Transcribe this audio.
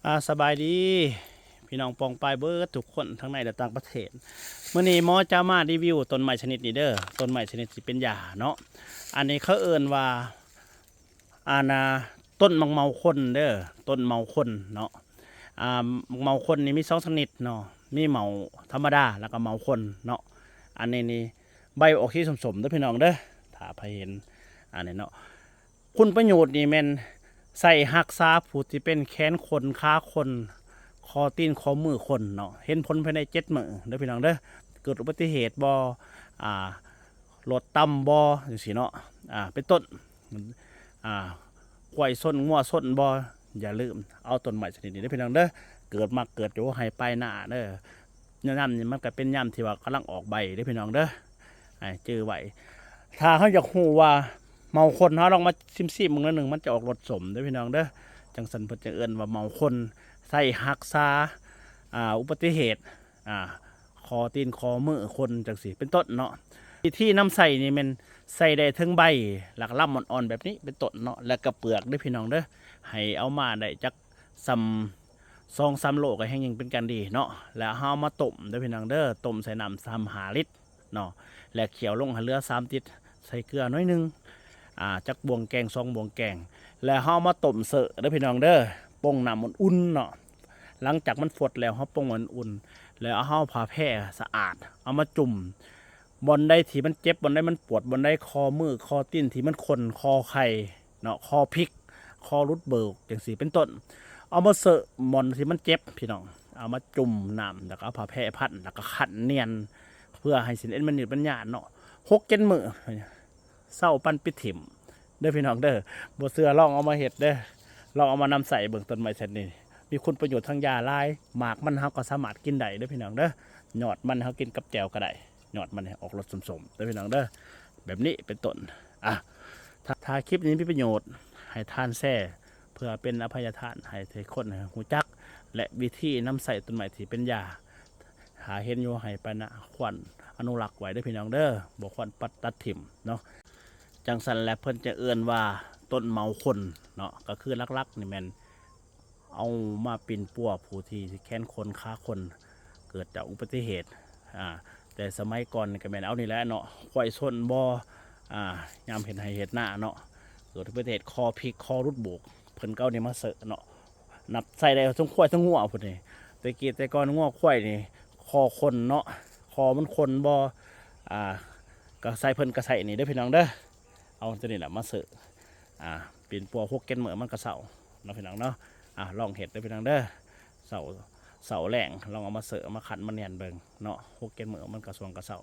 ອາ ສະບາຍດີພີ່ນ້ອງປ້ອງປາຍເບິດທຸກຄົນ ທັງໃນ ແລະ ຕ່າງປະເທດ. ມື້ນີ້ໝໍຈະມາຣີວິວຕົ້ນໄມ້ຊະນິດນີ້ເດີ, ຕົ້ນໄມ້ຊະນິດທີ່ເປັນຢາເນາະ. ອັນນີ້ເຂົາເອີ້ນວ່າ ອັນນ່າ ຕົ້ນໝາກເມົາຄົນເດີ, ຕົ້ນເມົາຄົນເນາະ. ອາ ໝາກເມົາຄົນນີ້ມີສອງຊະນິດເນາະ, ມີເມົາທຳມະດາ ແລ້ວກໍເມົາຄົນເນາະ. ອັນນີ້ນີ້ໃບອອກສີສົ້ມໆເດີພີ່ນ້ອງເດີ, ຖ້າໃຜເຫັນ ອັນນີ້ເນາະ. ຄຸນປະໂຫຍດນີ້ແມ່ນໃຊ້ຮັກສາຜູ້ທີ່ເປັນແຂນຄົນ ຂາຄົນ ຂໍ້ຕີນຂໍ້ມືຄົນເນາະ, ເຫັນຜົນພາຍໃນເຈັດມື້ເດີພີ່ນ້ອງເດີ. ເກີດອຸບັດຕິເຫດບໍ່ ອາ ລົດຕຳບໍ່ ຈັ່ງຊີ້ເນາະ ອາ ເປັນຕົ້ນ ອາ ຄວາຍຊົນ ງົວຊົນບໍ່ ຢ່າລືມເອົາຕົ້ນໄມ້ຊະນິດນີ້ເດີພີ່ນ້ອງເດີ. ເກີດມັກເກີດຢູ່ໄຮ່ປາຍນາເດີ, ຍາມນີ້ມັນກໍເປັນຍາມທີ່ວ່າກຳລັງອອກໃບເດີພີ່ນ້ອງເດີ, ໃຫ້ຈື່ໄວ້. ຖ້າເຮົາຢາກຮູ້ວ່າເມົາຄົນ ເຮົາລອງມາຊິມໆເບິ່ງໜ້ອຍໜຶ່ງ, ມັນຈະອອກລົດສົ້ມເດີພີ່ນ້ອງເດີ. ຈັ່ງຊັ້ນເພິ່ນຈຶ່ງເອີ້ນວ່າເມົາຄົນ, ໃຊ້ຮັກສາ ອາ ອຸບັດຕິເຫດ ອາ ຂໍ້ຕີນຂໍ້ມືຄົນ ຈັ່ງຊີ້ເປັນຕົ້ນເນາະ. ວິທີນຳໃຊ້ນີ້ແມ່ນໃຊ້ໄດ້ເທິງໃບ ແລ້ວກໍລຳອ່ອນໆແບບນີ້ເປັນຕົ້ນເນາະ, ແລ້ວກໍເປືອກເດີພີ່ນ້ອງເດີ. ໃຫ້ເອົາມາໄດ້ຈັກສ່ຳສອງສາມໂລກໍແຮ່ງຍິ່ງເປັນການດີເນາະ, ແລ້ວເຮົາເອົາມາຕົ້ມເດີພີ່ນ້ອງເດີ, ຕົ້ມໃສ່ນ້ຳສາມຫ້າລິດເນາະ, ແລ້ວຂ້ຽວລົງໃຫ້ເຫຼືອສາມຕິດ, ໃສ່ເກືອໜ້ອຍໜຶ່ງ ອາ ຈັກບ່ວງແກງສອງບ່ວງແກງ, ແລ້ວເຮົາເອົາມາຕົ້ມເຊີເດີພີ່ນ້ອງເດີ, ປົງນ້ຳອຸ່ນໆເນາະ. ຫຼັງຈາກມັນຟົດແລ້ວ ເຮົາປົງໃຫ້ມັນອຸ່ນ ແລ້ວເຮົາເອົາຜ້າແພສະອາດເອົາມາຈຸ່ມ ບ່ອນໃດທີ່ມັນເຈັບ ບ່ອນໃດມັນປວດ ບ່ອນໃດຂໍ້ມື ຂໍ້ຕີນທີ່ມັນຂົນ ຂໍ້ໄຂ່ເນາະ ຂໍ້ພິກ ຂໍ້ຫຼຸດເບີກ ຈັ່ງຊີ້ເປັນຕົ້ນ. ເອົາມາເຊີບ່ອນທີ່ມັນເຈັບພີ່ນ້ອງ, ເອົາມາຈຸ່ມນ້ຳ ແລ້ວກໍເອົາຜ້າແພພັນ ແລ້ວກໍຂັນນຽນ ເພື່ອໃຫ້ເສັ້ນເອັນມັນຍືດມັນຍານເນາະ. ຫົກເຈັດມື້ ເຊົາປັນປິດຖິ້ມເດີພີ່ນ້ອງເດີ. ບໍ່ເຊື່ອລອງເອົາມາເຮັດເດີ, ລອງເອົາມານຳໃຊ້ເບິ່ງ. ຕົ້ນໄມ້ຊະນິດນີ້ມີຄຸນປະໂຫຍດທາງຢາຫຼາຍ, ໝາກມັນເຮົາກໍສາມາດກິນໄດ້ເດີພີ່ນ້ອງເດີ, ຍອດມັນເຮົາກິນກັບແຈ່ວກໍໄດ້, ຍອດມັນນີ້ອອກລົດສົ້ມໆເດີພີ່ນ້ອງເດີ, ແບບນີ້ເປັນຕົ້ນ. ອາ ຖ້າ ຖ້າຄລິບນີ້ມີປະໂຫຍດ ໃຫ້ທ່ານແຊ ເພື່ອເປັນອະໄພຍະທານໃຫ້ທຸກຄົນຮູ້ຈັກ ແລະ ວິທີນຳໃຊ້ຕົ້ນໄມ້ທີ່ເປັນຢາ. ຖ້າເຫັນຢູ່ໄຮ່ປາຍນາ ຄວນອະນຸລັກໄວ້ເດີພີ່ນ້ອງເດີ, ບໍ່ຄວນປັດຕັດຖິ້ມເນາະ. ຈັ່ງຊັ້ນແຫຼະ ເພິ່ນຈະເອີ້ນວ່າຕົ້ນເມົາຄົນເນາະ, ກໍຄືຫຼັກໆນີ້ແມ່ນເອົາມາປິ່ນປົວຜູ້ທີ່ແຂນຄົນຂາຄົນເກີດຈາກອຸບັດຕິເຫດ. ອາ ແຕ່ສະໄໝກ່ອນນີ້ກໍແມ່ນເອົານີ້ແຫຼະເນາະ, ຄວາຍຊົນບໍ່ ອາ ຍາມເຮັດໄຮ່ເຮັດນາເນາະ, ເກີດອຸບັດຕິເຫດ ຂໍ້ພິກ ຂໍ້ຫຼຸດໂບກ, ເພິ່ນກໍເອົານີ້ມາເຊີເນາະ. ນັບໃສ່ໄດ້ທັງຄວາຍທັງງົວພຸ້ນນີ້. ແຕ່ກີ້ແຕ່ກ່ອນງົວຄວາຍນີ້ ຄໍຄົນເນາະ, ຄໍມັນຄົນບໍ່ ອາ ກໍໃສ່ ເພິ່ນກໍໃສ່ນີ້ເດີພີ່ນ້ອງເດີ, ເອົາຕົວນີ້ແຫຼະມາເຊີ ອາ ປິ່ນປົວຫົກເຈັດມື້ມັນກໍເຊົາເນາະພີ່ນ້ອງເນາະ. ອາ ລອງເຮັດເດີພີ່ນ້ອງເດີ, ເຊົ້າ ເຊົ້າແລງລອງເອົາມາເຊີ ມາຂັນມານຽນເບິ່ງເນາະ, ຫົກເຈັດມື້ມັນກໍຊ່ວງກໍເຊົາ.